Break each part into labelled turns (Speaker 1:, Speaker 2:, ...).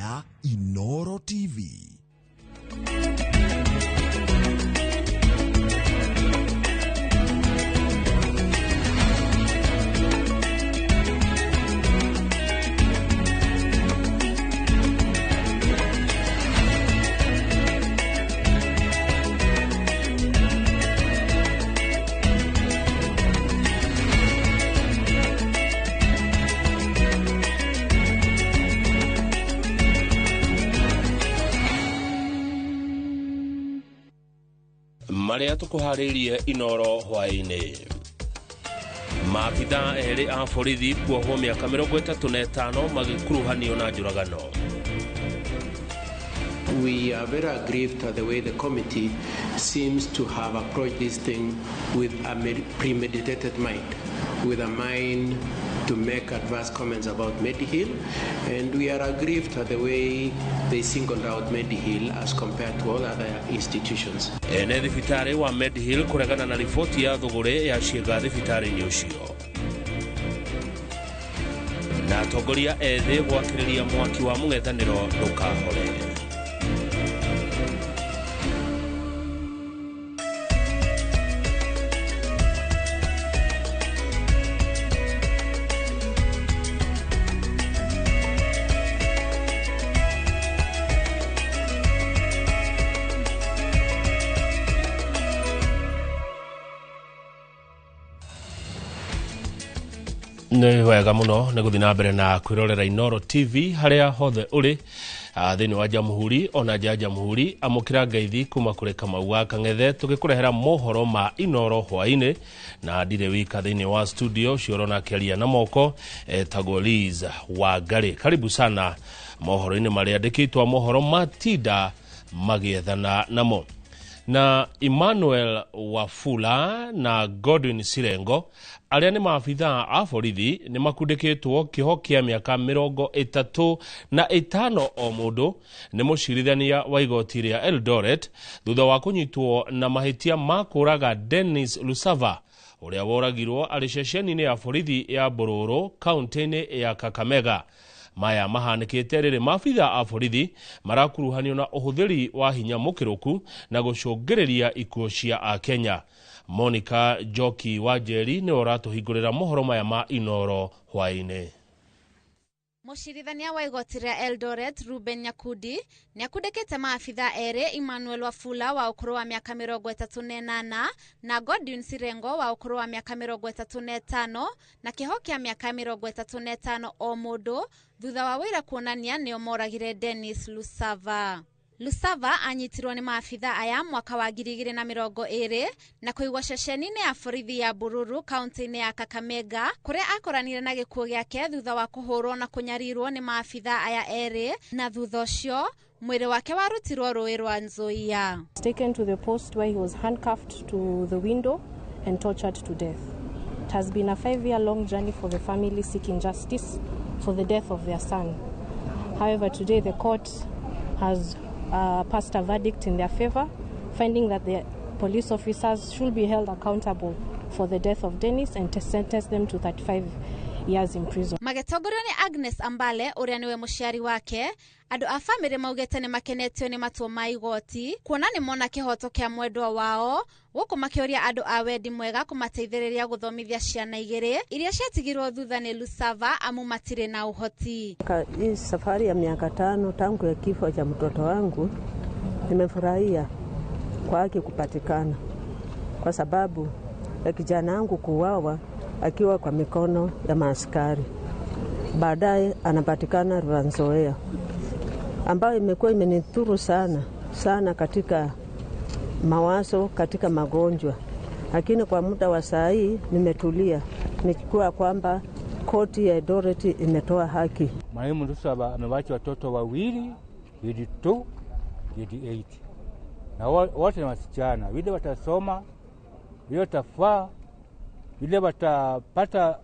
Speaker 1: Ya Inoro TV.
Speaker 2: Marĩa tũkũharĩirie Inoro hwaĩ-inĩ. Maabithaa erĩ a borithi kuohwo mĩaka 35 magĩkuruhanio na njũragano.
Speaker 3: We are very aggrieved at the way the committee seems to have approached this thing with a premeditated mind, with a mind to make adverse comments about Mediheal, and we are aggrieved at the way they singled out Mediheal as compared to all other institutions.
Speaker 2: Ene thibitarĩ wa Mediheal kũregana na riboti ya thũgũrĩ ya ciĩga thibitarĩ-inĩ ũcio. Na atongoria ethĩ gwakĩrĩria mwaki wa mũng'ethanĩro ndũkahore. Nĩ wega mũno nĩ gũthiĩ na mbere na kwĩrorera Inoro TV harĩa hothe ũrĩ thĩinĩ wa Jamhuri ona nja ya Jamhuri. Amũkĩra ngeithi kuma kũrĩ Kamau wa Kang'ethe tũgĩkũrehera mohoro ma Inoro hwaĩ-inĩ, na ndirĩ wika thĩinĩ wa studio ũcio ũrona akĩaria na moko etagwo Liz Wangari. Karibu sana mohoro-inĩ marĩa andĩkĩtwo mohoro matinda magĩethana namo. Na Emmanuel Wafula na Godwin Sirengo arĩa nĩ maabithaa a borithi nĩ makundĩkĩtwo kĩoho kĩa mĩaka 35 o mũndũ nĩ mũcirithania wa igoti rĩa Eldoret thutha wa kũnyitwo na mahĩtia ma kũũraga Dennis Lusava ũrĩa woragirwo arĩ ceceni-inĩ ya borithi ya Bororo kaunti-inĩ ya Kakamega. Maya mahanĩkĩte rĩrĩ maabithaa a borithi marakuruhanio na ũhũthĩri wa hinya mũkĩrũku na gũcũngĩrĩria ikuũ cia Akenya. Monica Njoki wa Njeri nĩwe ũratũhingũrĩra mohoro maya ma Inoro hwaĩ-inĩ.
Speaker 4: Mũcirithania wa igoti rĩa Eldoret Ruben Nyakundi nĩakundĩkĩte maabithaa erĩ Emmanuel Wafula wa ũkũrũ wa mĩaka 38 na Godwin Sirengo wa ũkũrũ wa mĩaka 35 na kĩoho kĩa mĩaka 35 o mũndũ thutha wa wĩra kuonania nĩo moragire Dennis Lusava. Lusava anyitirwo nĩ maabithaa aya mwaka wa 2020 na kũigwo ceceni-inĩ ya borithi ya Bururu kaunti-inĩ ya Kakamega kũrĩa akoranire na gĩkuũ gĩake thutha wa kũhũrwo na kũnyarirwo nĩ maabithaa aya erĩ, na thutha ũcio mwĩrĩ wake warutirwo rũĩ rwa Nzoia.
Speaker 5: Taken to the post where he was handcuffed to the window and tortured to death. It has been a 5-year-long journey for the family seeking justice for the death of their son. However, today the court has passed a verdict in their favor, finding that the police officers should be held accountable for the death of Dennis and to sentence them to 35 years in prison.
Speaker 4: Magĩtongorio nĩ Agnes Ambale ũrĩa nĩwe mũciari wake, andũ a bamĩrĩ maugĩte nĩ makenetio nĩ matua ma igoti kuona nĩ mona kĩhoto kĩa mwendwa wao, gũkũ makĩũria andũ a wendi mwega kũmateithĩrĩria gũthomithia ciana igĩrĩ iria ciatigirwo thutha nĩ Lusava amu matirĩ na ũhoti.
Speaker 6: Hii safari ya miaka 5 tangu ya kifo cha mtoto wangu, nimefurahia kwa haki kupatikana, kwa sababu ya kijana wangu kuuawa akiwa kwa mikono ya maaskari, baadaye anapatikana Trans Nzoia, ambayo imekuwa imenithuru sana sana katika mawazo, katika magonjwa. Lakini kwa muda wa saa hii nimetulia nikikuwa kwamba koti ya Eldoret imetoa haki.
Speaker 7: Marehemu Lusava amewacha watoto wawili, grade 2, grade 8, na wote ni wasichana. Vile watasoma, vile watafaa, vile watapata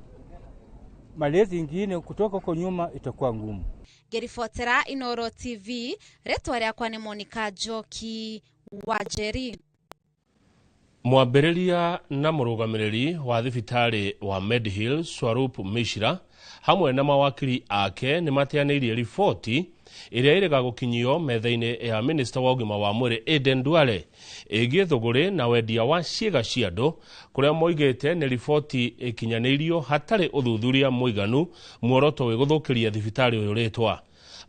Speaker 7: malezi ingine kutoka huko nyuma itakuwa ngumu.
Speaker 4: Ngĩribotera Inoro TV, rĩtwa rĩakwa nĩ Monica Njoki wa Njeri.
Speaker 2: Mwambĩrĩria na mũrũgamĩrĩri wa thibitarĩ wa Mediheal Swarup Mishra hamwe na mawakiri ake nĩ mateanĩirie riboti ĩrĩa ĩrĩga gũkinyio metha-inĩ ya minista wa ũgima wa mwĩrĩ Aden Duale ĩgiĩ thũgũrĩ na wendia wa ciĩga cia andũ kũrĩa moigĩte nĩ riboti ĩkinyanĩirio hatarĩ ũthuthuria mũiganu muoroto wĩ gũthũkĩria thibitarĩ ũyũ rĩtwa.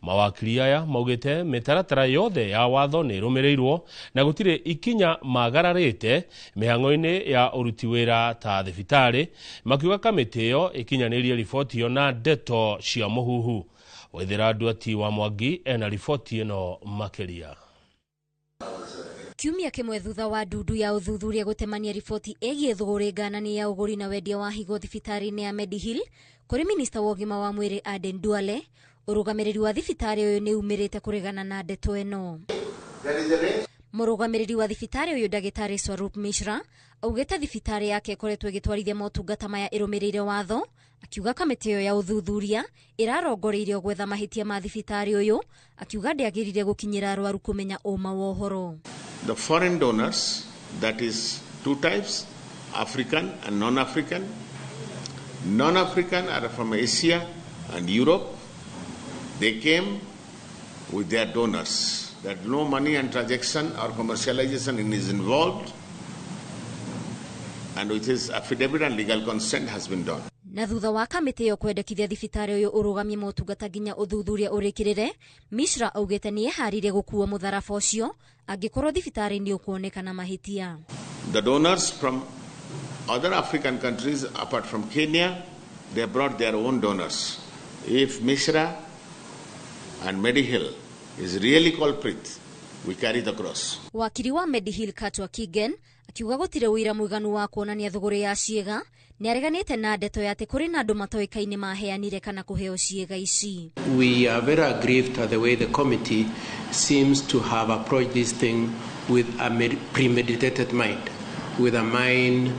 Speaker 2: Mawakiri aya maugĩte mĩtaratara yothe ya watho nĩ ĩrũmĩrĩirwo na gũtirĩ ikinya magararĩte mĩhang'o-inĩ ya ũruti wĩra ta thibitarĩ, makiuga kamĩtĩ ĩyo ĩkinyanĩirie riboti ĩyo na ndeto cia mũhuhu. Waithĩra Nduati wa Mwangi ena riboti ĩno makĩria.
Speaker 8: Kiumia kĩmwe thutha wa ndundu ya ũthuthuria gũtemania riboti ĩgiĩ thũgũrĩ nganani ya ũgũri na wendia wa higo thibitarĩ-inĩ ya Medihill kũrĩ minista wa ũgima wa mwĩrĩ Aden Duale, ũrũgamĩrĩri wa thibitarĩ ũyũ nĩ umĩrĩte kũregana na ndeto ĩno. Mũrũgamĩrĩri wa thibitarĩ ũyũ ndagĩtarĩ Swarup Mishra augĩte thibitarĩ yake ĩkoretwo ĩgĩtwarithia motungata maya ĩrũmĩrĩire watho, akiuga kamĩtĩ ĩyo ya ũthuthuria ĩrarongoreirio gwetha mahĩtia ma thibitarĩ ũyũ, akiuga ndĩagĩrĩire gũkinyĩra arwaru kũmenya ũma wa ũhoro.
Speaker 9: The foreign donors, that is two types, African and non-African. Non-African are from Asia and Europe. They came with their donors, that no money and transaction or commercialization is involved, and with his affidavit and legal consent has been done.
Speaker 8: Na thutha wa kamĩtĩ ĩyo kwendekithia thibitarĩ ũyũ ũrũgamie motungata nginya ũthuthuria ũrĩkĩrĩre, Mishra augĩte nĩ eharĩirie gũkua mũtharaba ũcio angĩkorwo thibitarĩ nĩ ũkuonekana mahĩtia.
Speaker 9: The donors from other African countries apart from Kenya, they brought their own donors. If Mishra and Medihill is really culprit, we carry the cross.
Speaker 8: Wakiri wa Medihill Katwa Kigen akiuga gũtirĩ ũira mũiganu wa kuonania thũgũrĩ ya ciĩga, nĩareganĩte na ndeto ya atĩ kũrĩ na andũ matoĩkaine maheanire kana kũheo ciĩga ici.
Speaker 3: We are very aggrieved at the way the committee seems to have approached this thing with a premeditated mind, with a mind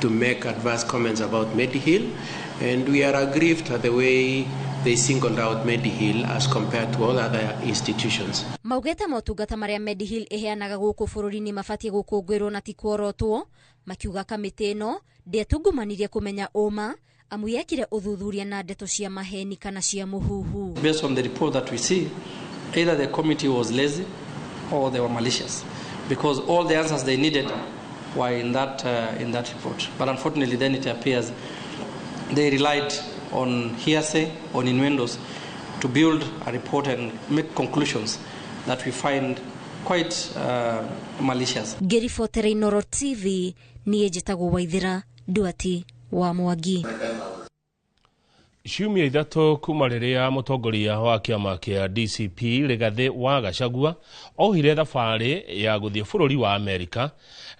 Speaker 3: to make adverse comments about Medihill, and we are aggrieved at the way they singled out Medihill as compared to all other institutions.
Speaker 8: Maugĩte motungata marĩa Medihill ĩheanaga gũkũ bũrũri-inĩ mabatiĩ gũkũngũĩrwo na ti kuorotwo, makiuga kamĩtĩ ĩno ndĩetungumanirie kũmenya ũma amu yekire ũthuthuria na ndeto cia maheni kana cia mũhuhu.
Speaker 10: Based on the report that we see, either the committee was lazy or they were malicious, because all the answers they needed were in that report. But unfortunately then it appears they relied on hearsay, on innuendos, to build a report and make conclusions that we find quite malicious.
Speaker 8: Ngĩribotera Inooro TV, niĩ njĩtagwo Waithĩra Nduati wa Mwangi.
Speaker 2: Ciumia ithatũ kuma rĩrĩa mũtongoria wa kĩama kĩa DCP Rigathĩ wa Gachagua ohire thabarĩ ya gũthiĩ bũrũri wa Amerika,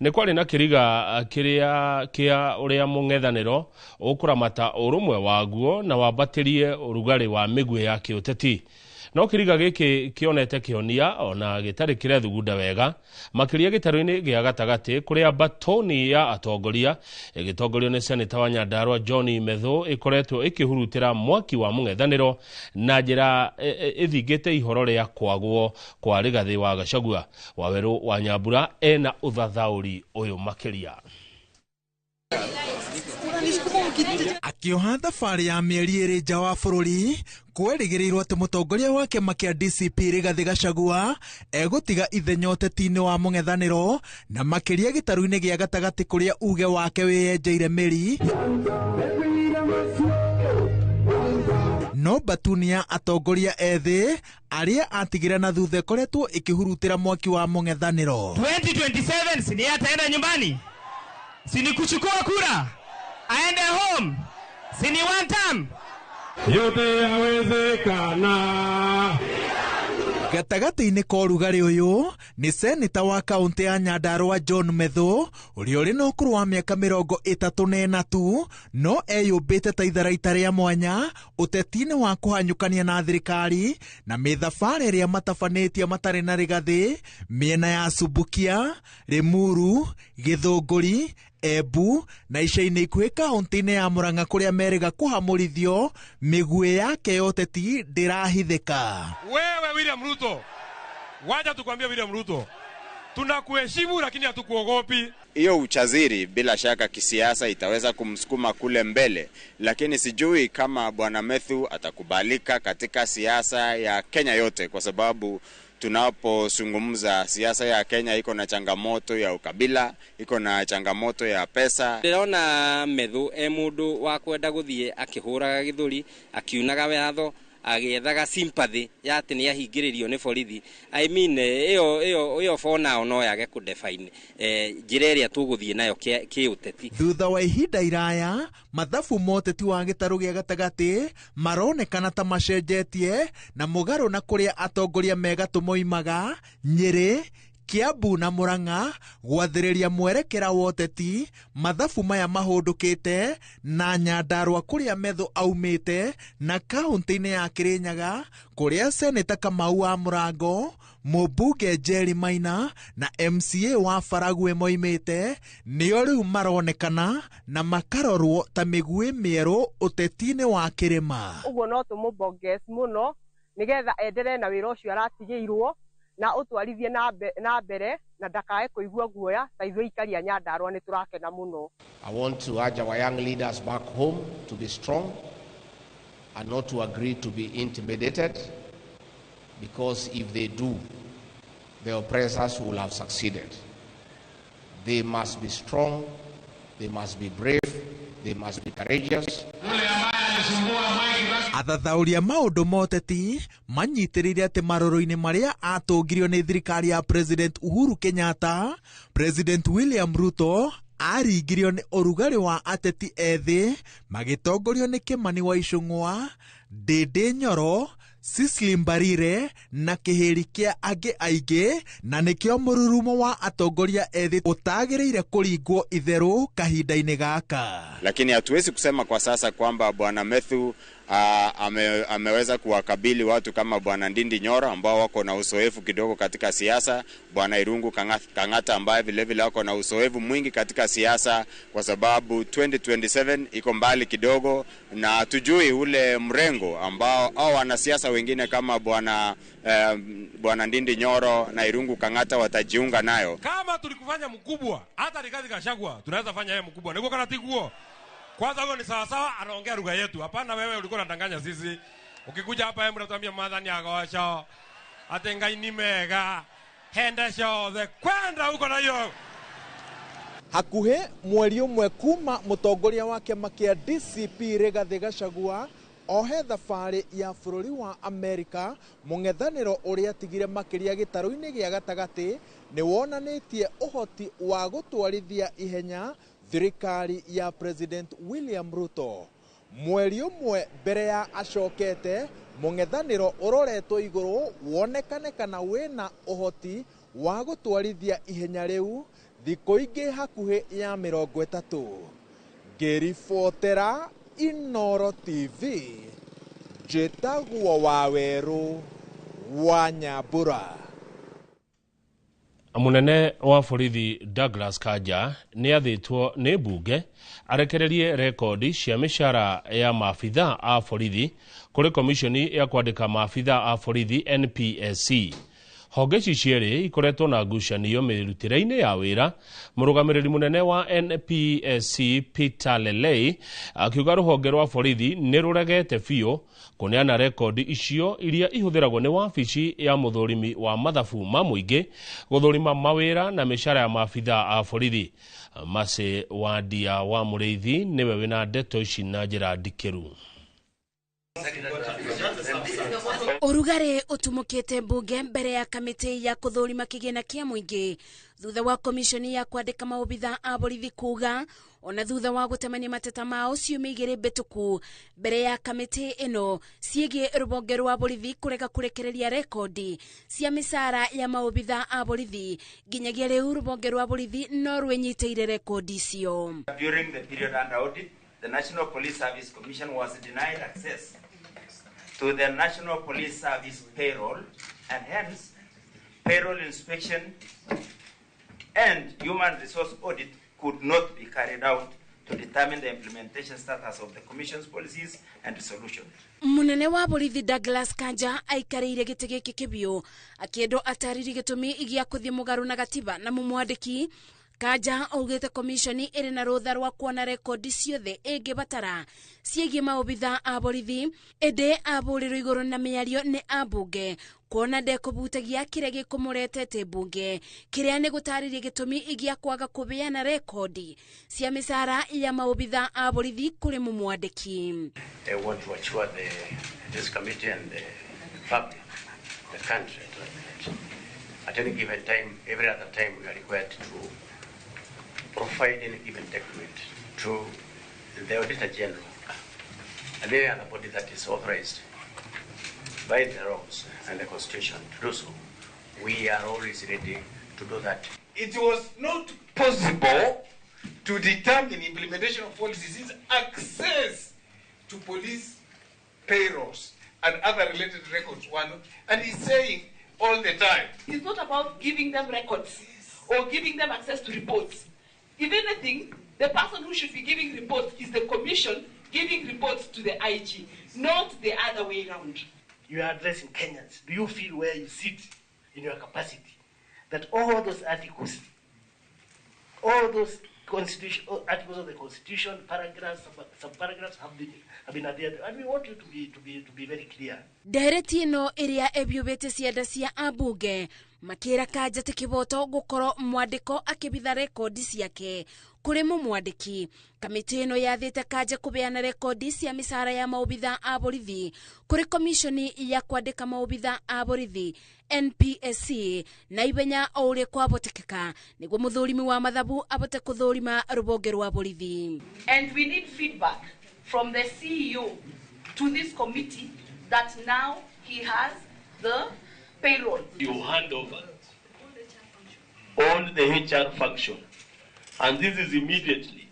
Speaker 2: nĩ kwarĩ na kĩriga kĩrĩa kĩa ũrĩa mũng'ethanĩro ũkũramata ũrũmwe waguo na wambatĩrie ũrugarĩ wa mĩguĩ ya kĩũteti. No kĩriga gĩkĩ kĩonete kĩhonia ona gĩtarĩ kĩrethugunda wega, makĩria gĩtarũ-inĩ gĩa gatagatĩ kũrĩa batoni ya atongoria ĩgĩtongorio nĩ seneta wa Nyandarua John Methu ĩkoretwo ĩkĩhurutĩra mwaki wa mũng'ethanĩro na njĩra ĩthingĩte ihoro rĩa kwagwo kwa Rigathĩ wa Gachagua. Wawerũ wa Nyambura ena ũthathaũri ũyũ makĩria.
Speaker 11: Akĩoha thabarĩ ya mĩeri ĩrĩ nja wa bũrũri, kwerĩgĩrĩirwo atĩ mũtongoria wa kĩama kĩa DCP Rigathĩ Gachagua egũtiga ithenya ũteti-inĩ wa mũng'ethanĩro na makĩria gĩtarũ-inĩ gĩa gatagatĩ kũrĩa uge wake wĩyenjeire mĩri. No batuni ya atongoria ethĩ arĩa atigĩra na thutha ĩkoretwo ĩkĩhurutĩra mwaki wa mũng'ethanĩro.
Speaker 12: 2027 si ni ataenda nyumbani, si ni kuchukua kura aende home, si ni one term.
Speaker 13: Yote yawezekana.
Speaker 11: Gatagatĩ-inĩ ka ũrugarĩ ũyũ nĩ seneta wa kaũntĩ ya Nyandarua John Methu ũrĩa ũrĩ na ũkũrũ wa mĩaka 34 tu, no eyũmbĩte ta itharaita rĩa mwanya ũteti-inĩ wa kũhanyũkania na thirikari na mĩthabarĩ ĩrĩa matabanĩtie matarĩ na Rigathĩ mĩena ya Subukia, Limuru, Gĩthũngũri, Embu na ica-inĩ ikuhĩ kaũntĩ-inĩ ya Murang'a kũrĩa merĩga kũhamũrithio mĩguĩ yake ya ũteti ndĩrahithĩka.
Speaker 13: Wewe William Ruto, wacha tukwambie William Ruto, tunakuheshimu lakini hatukuogopi.
Speaker 14: Hiyo uchaziri bila shaka kisiasa itaweza kumsukuma kule mbele, lakini sijui kama Bwana Methu atakubalika katika siasa ya Kenya yote, kwa sababu tunapozungumza siasa ya Kenya iko na changamoto ya ukabila, iko na changamoto ya pesa.
Speaker 15: Ndĩrona Methu e mũndũ wa kwenda gũthiĩ akĩhũraga gĩthũri, akiunaga watho, agĩethaga sympathy ya atĩ nĩ ahingĩrĩrio nĩ borithi. I mean, ĩyo for now no yage kũ-define njĩra ĩrĩa tũgũthiĩ nayo kĩũteti.
Speaker 11: Thutha wa ihinda iraya, mathabu ma ũteti wa gĩtarũ gĩa gatagatĩ maronekana ta macenjetie na mũgarũ na kũrĩa atongoria megatũ moimaga Nyĩrĩ, Kiambu na Murang'a gwathĩrĩria mwerekera wa ũteti. Mathabu maya mahũndũkĩte na Nyandarua kũrĩa Methu aumĩte na kaũntĩ-inĩ ya Kirinyaga kũrĩa Seneta Kamau wa Mũrango, mũmbunge Jerry Maina na MCA wa Baragwe moimĩte, nĩo rĩu maronekana na makarorwo ta mĩguĩ mĩerũ ũteti-inĩ wa kĩrĩma.
Speaker 16: Ũguo no tũmũbongezi mũno nĩgetha enderee na wĩra ũcio aratigĩirwo na ũtwarithie na mbere na ndakae kũigua guoya. Ta ithuĩ aikari a Nyandarua nĩ tũrakena mũno.
Speaker 17: I want to urge our young leaders back home to be strong and not to agree to be intimidated, because if they do, the oppressors will have succeeded. They must be strong, they must be brave, they must be courageous.
Speaker 11: Athathaũri a maũndũ ma ũteti manyitĩrĩire atĩ marũrũ-inĩ marĩa atũngirio nĩ thirikari ya President Uhuru Kenyatta, President William Ruto aringirio nĩ ũrugarĩ wa ateti ethĩ magĩtongorio nĩ Kimani wa Ichung'wa, Ndindi Nyoro, Cecily Mbarire na kĩhĩri kĩa angĩ aingĩ, na nĩkĩo mũrurumo wa atongoria ethĩ ũtagĩrĩire kũringwo itherũ kahinda-inĩ gaka.
Speaker 14: Lakini hatuwezi kusema kwa sasa kwamba Bwana Methu ameweza kuwakabili watu kama Bwana Ndindi Nyoro ambao wako na uzoefu kidogo katika siasa, Bwana Irungu Kang'ata ambaye vile vile wako na uzoefu mwingi katika siasa, kwa sababu 2027 iko mbali kidogo na hatujui ule mrengo ambao au wanasiasa wengine kama Bwana Ndindi Nyoro na Irungu Kang'ata watajiunga nayo.
Speaker 13: Kama tulikufanya mkubwa, hata Rigathi Gachagua tunaweza fanya yeye mkubwa. Niko kana tiguo. Kwanza huyo ni sawa sawa, anaongea lugha yetu. Hapana, wewe ulikuwa unadanganya sisi. Ukikuja hapa hebu unatuambia madhani agosho, ate Ngai ni mega, henda ciothe kwenda huko na hiyo.
Speaker 11: Hakuhĩ mweri ũmwe kuma mũtongoria wa kĩama kĩa DCP Rigathi Gachagua ohe thabarĩ ya bũrũri wa Amerika, mũng'ethanĩro ũrĩa atigire makĩria gĩtarũ-inĩ gĩa gatagatĩ nĩ wonanĩtie ũhoti wa gũtwarithia ihenya thirikari ya President William Ruto. Mweri ũmwe mbere ya acokete, mũng'ethanĩro ũroretwo igũrũ wonekane kana wĩna ũhoti wa gũtwarithia ihenya rĩu thikũ ingĩ hakuhĩ ya 30. Ngĩribotera Inooro TV, njĩtagwo Wawerũ wa Nyambura.
Speaker 2: Mũnene wa borithi Douglas Kanja nĩ athĩtwo nĩ mbunge arekererie rekondi cia mĩcara ya maabitha a borithi kũrĩ komishoni ya kwandĩka maabitha a borithi NPSC. Honge ici cierĩ ikoretwo na ngucanio mĩrutĩre-inĩ ya wĩra. Mũrũgamĩrĩri mũnene wa NPSC Peter Lelei akiuga rũhonge rwa borithi nĩ rũregete biũ kũneana rekondi icio iria ihũthĩragwo nĩ wabici ya mũthũrimi wa mathabu ma mũingĩ gũthũrima mawĩra na mĩcara ya maabitha a borithi. Mercy Wandia wa Mũrĩithi nĩwe wĩna ndeto ici na njĩra ndikĩru.
Speaker 18: Ũrugarĩ ũtumũkĩte mbunge mbere ya kamĩtĩ ya kũthũrima kĩgĩna kĩa mũingĩ thutha wa komishoni ya kwandĩka maobitha a borithi kuga ona thutha wa gũtemania mateta mao ciumia igĩrĩ mbĩtũku mbere ya kamĩtĩ ĩno ciĩgiĩ rũhonge rwa borithi kũrega kũrekereria rekondi cia mĩcara ya maobitha a borithi. Nginyagia rĩu rũhonge rwa borithi no rwĩnyitĩire rekondi icio.
Speaker 19: During the period under audit, the National Police Service Commission was denied access to the National Police Service payroll, and hence payroll inspection and human resource audit could not be carried out to determine the implementation status of the Commission's policies and resolutions.
Speaker 18: Munene wa borithi Douglas Kanja aikarĩire gĩtĩ gĩkĩ kĩbiũ akĩendwo atarĩrie gĩtũmi gĩa kũthiĩ mũgarũ na gatiba na mũmwandĩki Kanja augĩte komishoni ĩrĩ na rũtha rwa kuona rekondi ciothe ĩngĩbatara ciĩgiĩ maobitha a borithi, ĩndĩ abũrĩrwo igũrũ na mĩario nĩ ambunge kuona ndekũbutagia kĩrĩa gĩkũmũretete mbunge kĩrĩa nĩ gũtarĩria gĩtũmi gĩa kwaga kũbeana rekondi cia mĩcara ya maobitha a borithi kũrĩ mũmwandĩki.
Speaker 20: I want to assure this committee and the public, the country, at any given time, every other time we are required to provide any given document to the Auditor General and any other body that is authorized by the laws and the Constitution to do so. We are always ready to do that.
Speaker 21: It was not possible to determine implementation of policies since access to police payrolls and other related records were not, and he's saying all the time.
Speaker 22: It's not about giving them records or giving them access to reports. If anything, the person who should be giving reports is the commission giving reports to the IG, not the other way around.
Speaker 23: You are addressing Kenyans. Do you feel where you sit in your capacity that all those articles, all those constitution, articles of the Constitution, paragraphs, subparagraphs have been adhered to? And we want you to be very clear.
Speaker 18: Ndereti ĩno ĩrĩa ĩbiũbĩte cianda cia ambunge makĩra Kanja ti kĩboto gũkorwo mwandĩko akĩbitha rekondi ciake kũrĩ mũmwandĩki. Kamĩtĩ ĩno yathĩte Kanja kũbeana rekondi cia mĩcara ya maobitha a borithi kũrĩ komishoni ya kwandĩka maobitha a borithi NPSC na ihenya o ũrĩa kwabotekeka nĩguo mũthũrimi wa mathabu abote kũthũrima rũbonge rwa borithi.
Speaker 22: And we need feedback from the CEO to this committee that now he has the payroll.
Speaker 24: You hand over all the HR function, and this is immediately.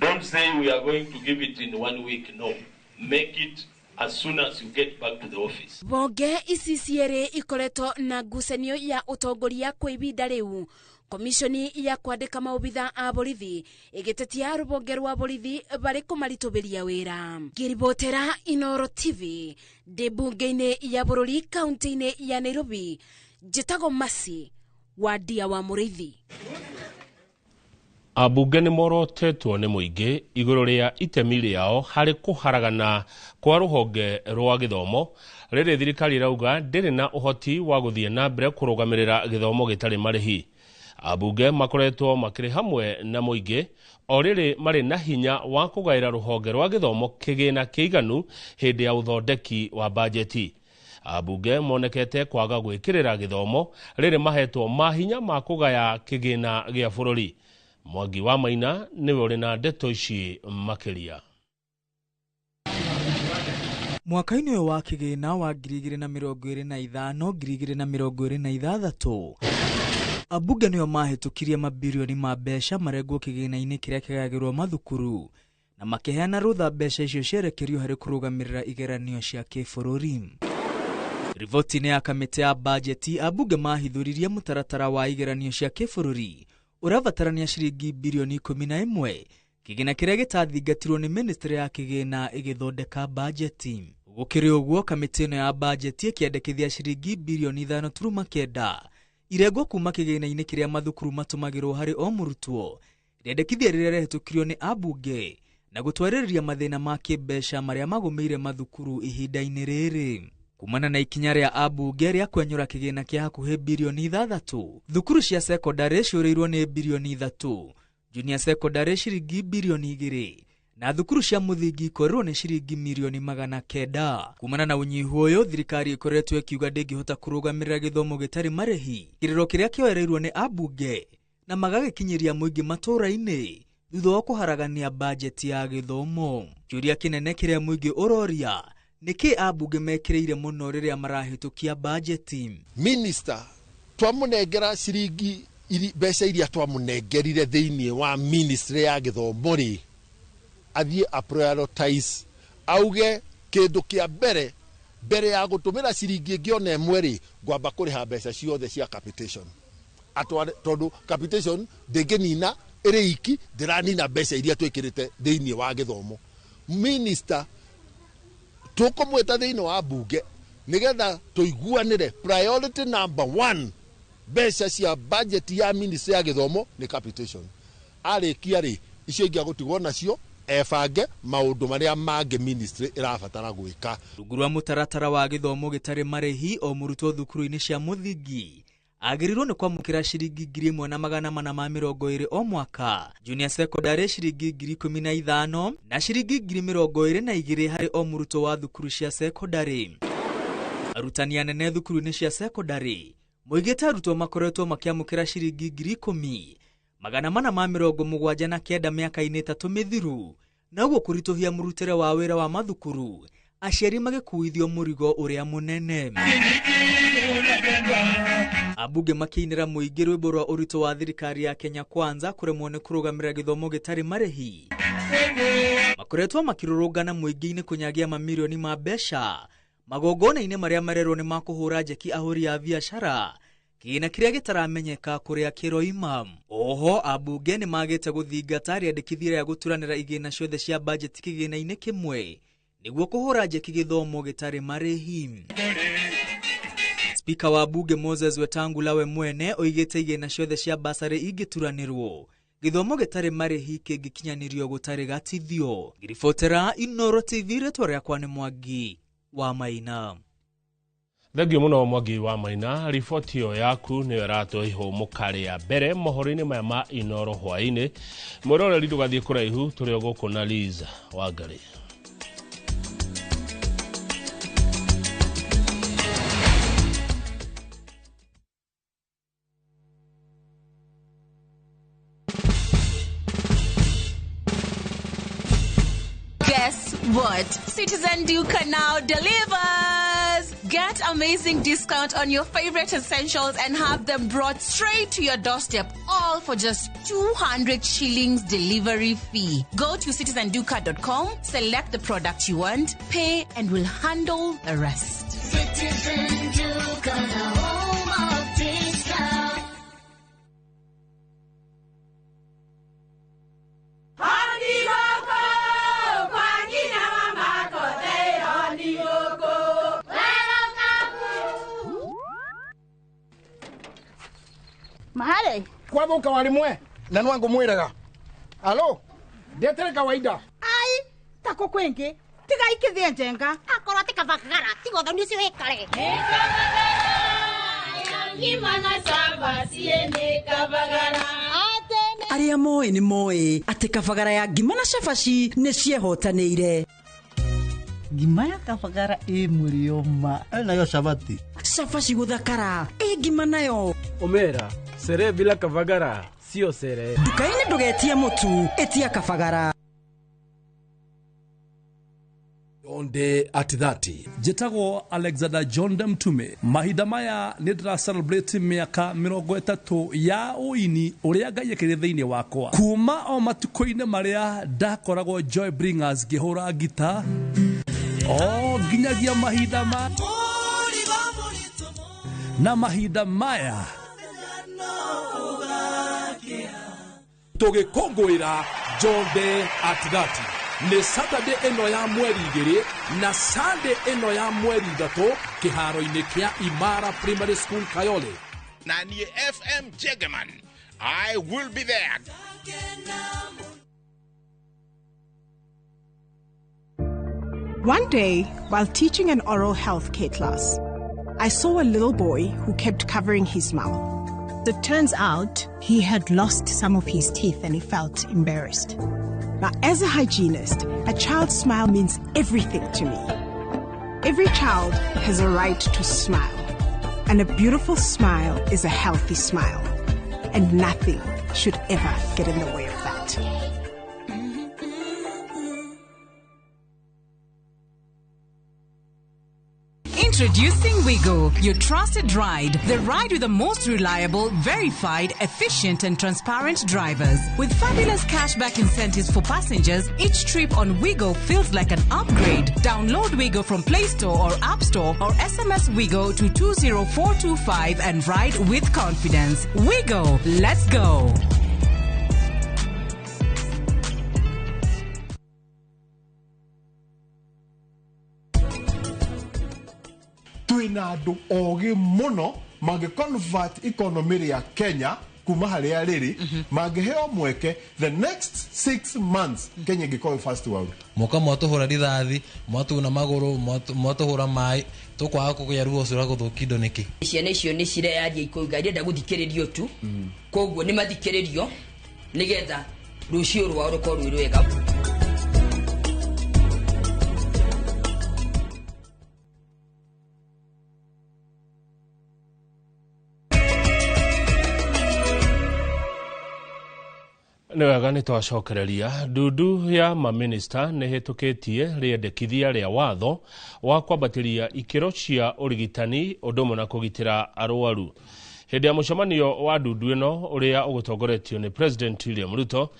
Speaker 24: Don't say we are going to give it in 1 week. No, make it as soon as you get back to the office.
Speaker 18: Bonge ici cierĩ ikoretwo na ngucanio ya ũtongoria kwa ibinda rĩu. Komishoni ya kwandĩka maobitha a borithi ĩgĩtetia rũbonge rwa borithi barĩ kũmaritũbĩria wĩra. Ngĩribotera Inooro TV ndĩ mbunge-inĩ ya bũrũri kaunti-inĩ ya Nairobi, njĩtagwo Masi wa Ndia wa Mũrĩithi.
Speaker 2: Ambunge nĩ morotetwo nĩ mũingĩ igũrũ rĩa itemi rĩao harĩ kũharagana kwa rũhonge rwa gĩthomo rĩrĩ thirikari ĩrauga ndĩrĩ na ũhoti wa gũthiĩ na mbere kũrũgamĩrĩra gĩthomo gĩtarĩ marĩhi. Ambunge makoretwo makĩrĩ hamwe na mũingĩ o rĩrĩ marĩ na hinya wa kũgaĩra rũhonge rwa gĩthomo kĩgĩna kĩiganu hĩndĩ ya ũthondeki wa bajeti. Ambunge monekete kwaga gwĩkĩrĩra gĩthomo rĩrĩ mahetwo mahinya ma kũgaya kĩgĩna gĩa bũrũri. Mwangi wa Maina nĩwe ũrĩ na ndeto ici makĩria.
Speaker 25: Mwaka-inĩ ũyũ wa kĩgĩna wa 2025 2026 ambunge nĩo mahĩtũkirie mabirioni ma mbeca marengwo kĩgĩna-inĩ kĩrĩa kĩgayagĩrwo mathukuru na makĩheana rũtha mbeca icio cierekerio harĩ kũrũgamĩrĩra igeranio cia kĩbũrũri. Riboti-inĩ ya kamĩtĩ ya bajeti ambunge mahithũririe mũtaratara wa igeranio cia kĩbũrũri ũrabatarania ciringi birioni 11 kĩgĩna kĩrĩa gĩtathingatirwo nĩ ministry ya kĩgĩna ĩgĩthondeka bajeti. Gũkĩrĩ ũguo kamĩtĩ ĩno ya bajeti ĩkĩendekithia ciringi birioni 5.9 irengwo kuma kĩgĩna-inĩ kĩrĩa mathukuru matũmagĩrwo harĩ o mũrutwo. Rĩendekithia rĩrĩa rĩahĩtũkirio nĩ ambunge na gũtwarĩrĩria mathĩna ma kĩmbeca marĩa magũmĩire mathukuru ihinda-inĩ rĩrĩ. Kumana na ikinya rĩa ambunge rĩa kwenyũra kĩgĩna kĩa hakuhĩ birioni 6, thukuru cia sekondarĩ ciũrĩirwo nĩ birioni 3, junior sekondarĩ ciringi birioni 2 na thukuru cia mũthingi ikorirwo nĩ ciringi mirioni 900. Kumana na ũnyihu ũyũ thirikari ĩkoretwo ĩkiuga ndĩngĩhota kũrũgamĩrĩra gĩthomo gĩtarĩ marĩhi, kĩrĩro kĩrĩa kĩoereirwo nĩ ambunge na magagĩkinyĩria mũingĩ matũũra-inĩ thutha wa kũharagania bajeti ya gĩthomo. Kĩũria kĩnene kĩrĩa mũingĩ ũroria nĩkĩ ambunge mekĩrĩire mũno rĩrĩa marahĩtũkia bajeti.
Speaker 26: Minister twamũnengera ciringi mbeca iria twamũnengerire thĩinĩ wa ministry ya gĩthomo rĩ, athiĩ a prioritize auge kĩndũ kĩa mbere mbere ya gũtũmĩra ciringi ĩngĩ ona ĩmwe rĩ, ngwamba kũrĩha mbeca ciothe cia capitation. Atware tondũ capitation ndĩngĩnina ĩrĩ iki, ndĩranina mbeca iria twĩkĩrĩte thĩinĩ wa gĩthomo. Minister tũkũmwĩta thĩinĩ wa mbunge nĩgetha tũiguanĩre priority number 1 Mbeca cia budget ya ministry ya gĩthomo nĩ capitation. Arĩkia rĩ, icio ingĩ agũtigwo nacio ebange maũndũ marĩa mangĩ ministry ĩrabatara gwĩka.
Speaker 25: Rungu rwa mũtaratara wa gĩthomo gĩtarĩ marĩhi o mũrutwo thukuru-inĩ cia mũthingi agĩrĩirwo nĩ kwamũkĩra ciringi 1420 o mwaka, junior secondary ciringi 15,000 na ciringi 22,000 harĩ o mũrutwo wa thukuru cia secondary. Arutani anene thukuru-inĩ cia secondary moigĩte arutwo makoretwo makĩamũkĩra ciringi 10,479 mĩaka-inĩ 3 mĩthiru, na ũguo kũritũhia mũrutĩre wa wĩra wa mathukuru, aciari magĩkuithio mũrigo ũrĩa mũnene. Ambunge makĩinĩra mũingĩ rwĩmbo rwa ũritũ wa thirikari ya Kenya Kwanza kũremwo nĩ kũrũgamĩrĩra gĩthomo gĩtarĩ marĩhi. Makoretwo makĩrũrũngana mũingĩ-inĩ kũnyagia mamirioni ma mbeca magongona-inĩ marĩa marerwo nĩ makũhũra njeki ahũri a biacara kĩgĩna kĩrĩa gĩtaramenyeka kũrĩa kĩroima. Oho ambunge nĩ magĩte gũthingata rĩandĩkithia rĩa gũturanĩra igĩna ciothe cia bajeti kĩgĩna-inĩ kĩmwe nĩguo kũhũra njeki gĩthomo gĩtarĩ marĩhi. Spika wa bunge Moses Wetangula we mwene oigĩte igĩna ciothe cia basarĩ ingĩturanĩrwo gĩthomo gĩtarĩ marĩhi kĩngĩkinyanĩrio gũtarĩ gatithio. Ngĩribotera Inooro TV, rĩtwa rĩakwa nĩ Mwangi wa Maina.
Speaker 2: Thengio mũno Mwangi wa Maina, riboti ĩyo yaku nĩyo ĩratũhe ihũmũka rĩa mbere mohoro-inĩ maya ma Inooro hwaĩ-inĩ. Mwĩroreri ndũgathiĩ kũraihu, tũrĩ o gũkũ na Liz Wangari.
Speaker 1: Guess what? Citizen Duka now delivers! Get amazing discount on your favorite essentials and have them brought straight to your doorstep, all for just 200 shillings delivery fee. Go to citizenduka.com, select the product you want, pay, and we'll handle the rest.
Speaker 4: Citizen Duka, the home of discount.
Speaker 5: Mahale kwathuka wari mwe na nwangu mwiraga alo ndetere kawaida
Speaker 6: ai tako kwingi tiga ikithie njenga akorwo ti kabagara tiga uthoni ucio wikare
Speaker 7: Arĩa moĩ nĩ moĩ atĩ kabagara ya ngima na cabaci nĩ ciehotanĩire.
Speaker 9: Ngima ya kabagara ĩ mũrĩo ma
Speaker 27: nayo cabati
Speaker 7: cabaci gũthakara ĩ ngima nayo
Speaker 28: omera sere bila kabagara sio sere.
Speaker 7: Nduka-inĩ ndũgetie mũtu, ĩtia kabagara.
Speaker 29: Jonde at 30.
Speaker 30: Njĩtagwo Alexander Jonde Mtume. Mahinda maya nĩ ndĩra celebrate mĩaka 30 ya ũini ũrĩa Ngai ekĩrire thĩinĩ wakwa. Kuma o matukũ-inĩ marĩa ndakoragwo Joy Bringers ngĩhũra ngita o nginyagia mahinda ma na mahinda maya
Speaker 29: tũgĩkũngũĩra Jonde at 30. Nĩ Saturday ĩno ya mweri 2 na Sunday ĩno ya mweri 3 kĩharo-inĩ kĩa Imara Primary School Kayole.
Speaker 31: Na niĩ FM Jegeman, I will be there.
Speaker 32: One day, while teaching an oral health care class, I saw a little boy who kept covering his mouth. It turns out he had lost some of his teeth and he felt embarrassed. Now, as a hygienist, a child's smile means everything to me. Every child has a right to smile. And a beautiful smile is a healthy smile. And nothing should ever get in the way of that.
Speaker 33: Introducing Wigo, your trusted ride. The ride with the most reliable, verified, efficient and transparent drivers. With fabulous cashback incentives for passengers, each trip on Wigo feels like an upgrade. Download Wigo from Play Store or App Store or SMS Wigo to 20425 and ride with confidence. Wigo, let's go.
Speaker 3: Twĩna andũ ogĩ mũno mangĩ convert economy ya Kenya kuma harĩa rĩrĩ, mangĩheo mweke the next 6 months Kenya ĩngĩkorwo first world.
Speaker 8: Moka mwatũhũra rithathi, mwatuna magũrũ, mwatũhũra maĩ, tũkwaga kũgĩa ruo ũcio rwa gũthũkia indo nĩkĩ?
Speaker 10: Ciana icio nĩ cireyaria ikauga irenda gũthikĩrĩrio tu, koguo nĩ mathikĩrĩrio nĩgetha rũciũ rwao rũkorwo rwĩ rwega.
Speaker 2: Nĩ wega nĩ twacokereria. Ndundu ya maminista nĩ hĩtũkĩtie rĩendekithia rĩa watho wa kwambatĩria ikĩro cia ũrigitani ũndũ ũmwe na kũgitĩra arwaru. Hĩndĩ ya mũcemanio wa ndundu ĩno ũrĩa ũgũtongoretio nĩ President William Ruto,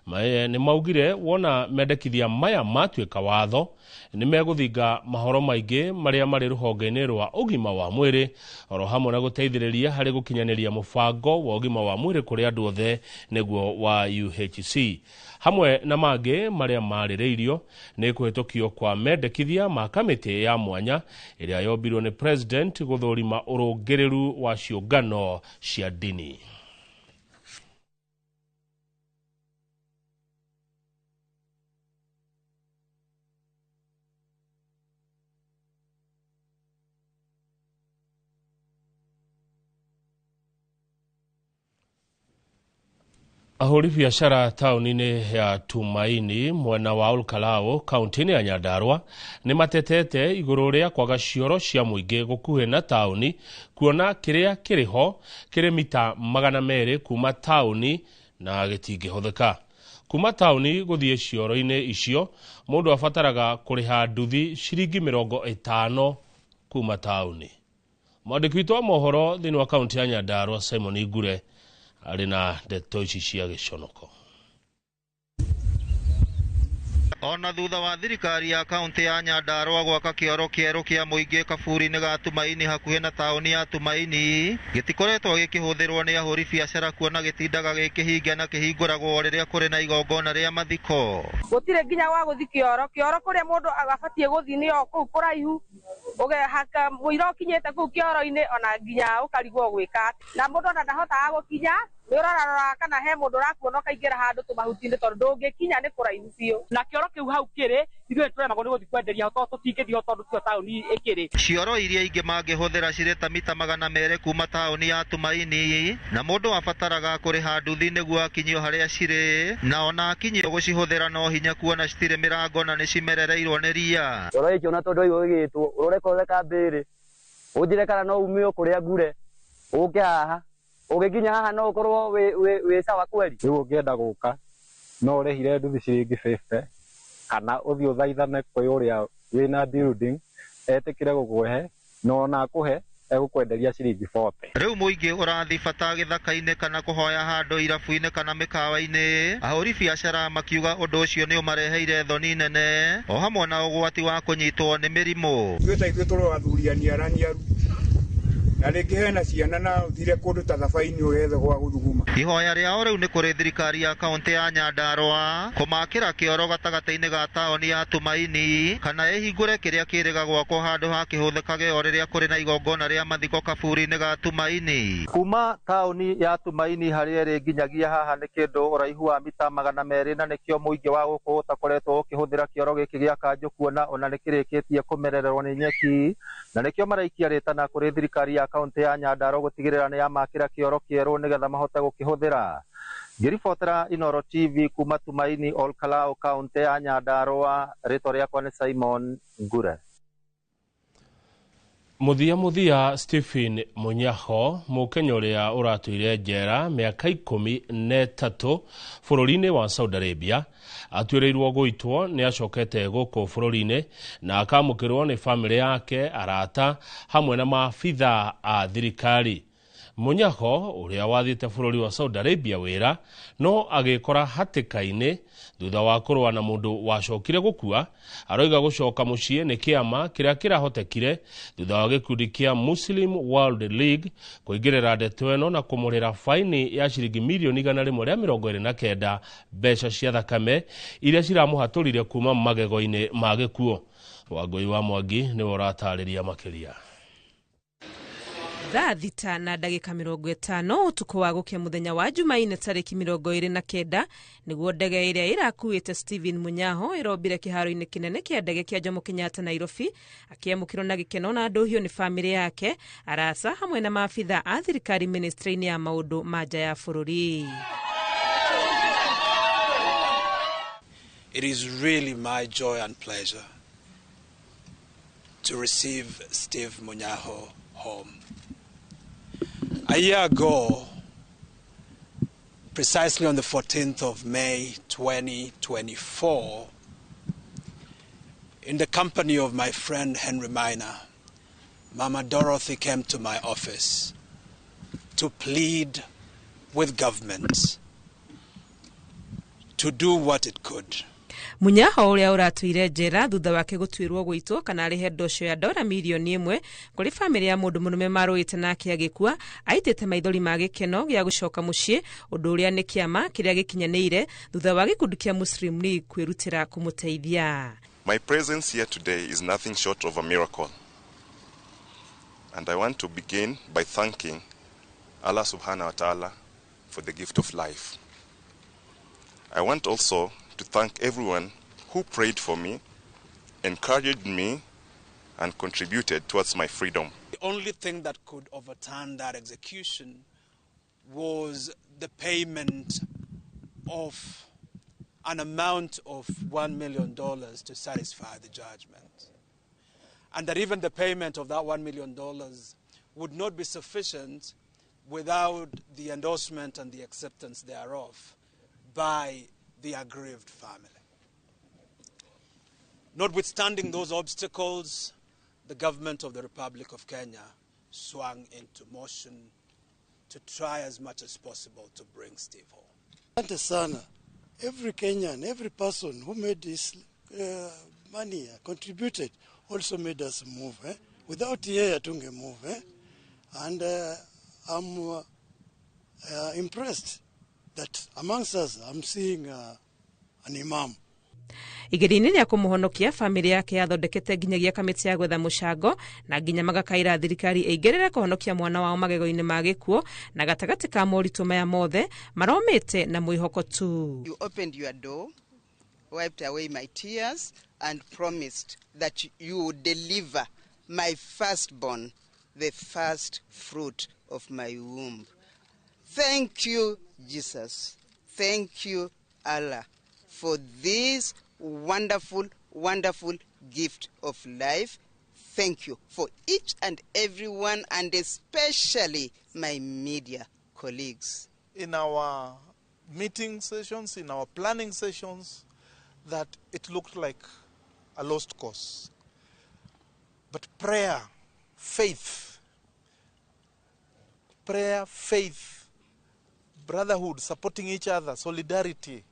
Speaker 2: nĩ maugire wona mendekithia maya matuĩka watho nĩ megũthinga mahoro maingĩ marĩa marĩ rũhonge-inĩ rwa ũgima wa mwĩrĩ oro hamwe na gũteithĩrĩria harĩ gũkinyanĩria mũbango wa ũgima wa mwĩrĩ kũrĩ andũ othe nĩguo wa UHC. Hamwe na mangĩ marĩa marĩrĩirio nĩ kũhĩtũkio kwa mendekithia ma kamĩtĩ ya mwanya ĩrĩa yombirwo nĩ President gũthũrima ũrũngĩrĩru wa ciũngano cia ndini. Ahũri biacara taũni-inĩ ya Tumaini mwena wa Olkalou kaunti-inĩ ya Nyandarua nĩ matetete igũrũ rĩa kwaga cioro cia mũingĩ gũkuhĩ na taũni, kuona kĩrĩa kĩrĩ ho kĩrĩ mita 200 kuma taũni na gĩtingĩhũthĩka. Kuma taũni gũthiĩ cioro-inĩ icio mũndũ abataraga kũrĩha nduthi ciringi 50 kuma taũni. Mwandĩki witũ wa mohoro thĩinĩ wa kaunti ya Nyandarua Simon Ngure arĩ na ndeto ici cia gĩconoko.
Speaker 11: Ona thutha wa thirikari ya kaunti ya Nyandarua gwaka kĩoro kĩerũ kĩa mũingĩ kaburi-inĩ ga Tumaini hakuhĩ na taũni ya Tumaini, gĩtikoretwo gĩkĩhũthĩrwo nĩ ahũri biacara kuona gĩtindaga gĩkĩhinga na kĩhingũragwo rĩrĩa kũrĩ na igongona rĩa mathiko.
Speaker 12: Gũtirĩ nginya gwa gũthiĩ kĩoro, kĩoro kũrĩa mũndũ abatiĩ gũthiĩ nĩ o kũu kũraihu, ũgehaka mũira ũkinyĩte kũu kĩoro-inĩ ona nginya ũkarigwo gwĩka, na mũndũ ona ndahotaga gũkinya. Nĩ ũrarora kana he mũndũ ũrakuona ũkaingĩra handũ tũmahuti-inĩ tondũ ndũngĩkinya nĩ kũraihu biũ.
Speaker 13: Na kĩoro kĩu hau kĩrĩ ithuĩ tũremagwo nĩ gũthiĩ kwenderia ho tondũ tũtingĩthiĩ ho tondũ tio taũni ĩkĩrĩ.
Speaker 11: Cioro iria ingĩ mangĩhũthĩra cirĩ ta mita 200 kuma taũni ya Tumaini, na mũndũ abataraga kũrĩha nduthi nĩguo akinyio harĩa cirĩ, na ona akinyio gũcihũthĩra no hinya kuona citirĩ mĩrango na nĩ cimerereirwo nĩ ria.
Speaker 14: Kĩoro gĩkĩ ona tondũ ũigĩtwo ũrore kũrore kambĩrĩ ũnjĩre kana no ume o kũrĩa ngure ũke haha ũgĩkinya haha no ũkorwo wĩ sawa kweli.
Speaker 15: Rĩu ũngĩenda gũka no ũrĩhire nduthi ciringi 50 kana ũthiĩ ũthaithane kwĩ ũrĩa wĩna building etĩkĩre gũkũhe, na ona akũhe egũkwenderia ciringi 40.
Speaker 11: Rĩu mũingĩ ũrathiĩ bata gĩthaka-inĩ kana kũhoya handũ irabu-inĩ kana mĩkawa-inĩ, ahũri biacara makiuga ũndũ ũcio nĩ ũmareheire thoni nene o hamwe na ũgwati wa kũnyitwo nĩ mĩrimũ.
Speaker 21: Ithuĩ ta ithuĩ tũrĩ athuri aniaraniaru na rĩngĩ hena ciana na ũthire kũndũ ta thabainĩ ũgethe gwa gũthuguma.
Speaker 11: Ihoya rĩao rĩu nĩ kũrĩ thirikari ya kaunti ya Nyandarua kũmakĩra kĩoro gatagatĩ-inĩ ga taũni ya Tumaini kana ĩhingũre kĩrĩa kĩrĩga gwakwo handũ ha kĩhũthĩkage o rĩrĩa kũrĩ na igongona rĩa mathiko kaburi-inĩ ga Tumaini. Kuma taũni ya Tumaini harĩa ĩrĩ nginyagia haha nĩ kĩndũ ũraihu wa mita 200 na nĩkĩo mũingĩ wa gũkũ ũtakoretwo ũkĩhũthĩra kĩoro gĩkĩ gĩa kanjũ kuona ona nĩkĩrĩkĩtie kũmerererwo nĩ nyeki, na nĩkĩo maraikia rĩtana kũrĩ thirikari ya kaunti ya Nyandarua gũtigĩrĩra nĩ yamakĩra kĩoro kĩerũ nĩgetha mahote gũkĩhũthĩra. Ngĩribotera Inooro TV kuma Tumaini Olkalou kaunti ya Nyandarua, rĩtwa rĩakwa nĩ Simon Ngure.
Speaker 2: Mũthia Stephen Munyaho, Mũkenya ũrĩa ũratũire njera mĩaka 13 bũrũri-inĩ wa Saudi Arabia, atuĩrĩirwo gũitwo nĩ acokete gũkũ bũrũri-inĩ na akamũkĩrwo nĩ bamĩrĩ yake, arata hamwe na maabitha a thirikari. Munyaho ũrĩa wathiĩte bũrũri wa Saudi Arabia wĩra no agĩkora hatĩka-inĩ thutha wa kũrũa na mũndũ wacokire gũkua, aroiga gũcoka mũciĩ nĩ kĩama kĩrĩa kĩrahotekire thutha wa gĩkundi kĩa Muslim World League kũingĩrĩra ndeto ĩno na kũmũrĩra faini ya ciringi mirioni 129 mbeca cia thakame iria ciramũhatũrire kuma magego-inĩ ma gĩkuũ. Wangũi wa Mwangi nĩwe ũratarĩria makĩria.
Speaker 1: Thaa 6 na ndagĩka 50 ũtukũ wa gũkĩa mũthenya wa Jumaine tarĩki 29 nĩguo ndege ĩrĩa ĩrakuĩte Stephen Munyaho ĩrombire kĩharo-inĩ kĩnene kĩa ndege kĩa Jomo Kenyatta Nairobi, akĩamũkĩrwo na gĩkeno na ndũhiũ nĩ bamĩrĩ yake, arasa hamwe na maabitha a thirikari ministry-inĩ ya maũndũ ma nja ya bũrũri.
Speaker 4: It is really my joy and pleasure to receive Steve Munyaho home. A year ago, precisely on the 14th of May 2024, in the company of my friend Henry Miner, Mama Dorothy came to my office to plead with government to do what it could.
Speaker 1: Munyaho ũrĩa ũratũire njera thutha wake gũtuĩrwo gũitwo kana arĩhe ndosho ya dora mirioni 1 kũrĩ bamĩrĩ ya mũndũ mũrũme marũĩte nake agĩkua, aitĩte maithori ma gĩkeno gĩa gũcoka mũciĩ, ũndũ ũrĩa nĩ kĩama kĩrĩa gĩkinyanĩire thutha wa gĩkundi kĩa Muslim League kwĩrutĩra kũmũteithia.
Speaker 16: My presence here today is nothing short of a miracle. And I want to begin by thanking Allah subhanahu wa ta'ala for the gift of life. I want also to thank everyone who prayed for me, encouraged me, and contributed towards my freedom.
Speaker 4: The only thing that could overturn that execution was the payment of an amount of $1 million to satisfy the judgment. And that even the payment of that $1 million would not be sufficient without the endorsement and the acceptance thereof by the aggrieved family. Notwithstanding those obstacles, the government of the Republic of Kenya swung into motion to try as much as possible to bring Steve home.
Speaker 17: Asante sana. Every Kenyan, every person who made this money, contributed, also made us move. Without yeye hatunge move. And I'm impressed that amongst us I'm seeing an imam.
Speaker 1: Igeria-inĩ rĩa kũmũhonokia, bamĩrĩ yake yathondekete nginyagia kamĩtĩ ya gwetha mũcango na nginya magakaĩra thirikari ĩingĩrĩre kũhonokia mwana wao magego-inĩ ma gĩkuũ, na gatagatĩ ka moritũ maya mothe maromĩte na mwĩhoko tu.
Speaker 18: You opened your door, wiped away my tears and promised that you would deliver my firstborn, the first fruit of my womb. Thank you, Jesus. Thank you, Allah, for this wonderful, wonderful gift of life. Thank you for each and every one, and especially my media colleagues.
Speaker 21: In our meeting sessions, in our planning sessions, that it looked like a lost cause. But prayer, faith, brotherhood, supporting each other, solidarity,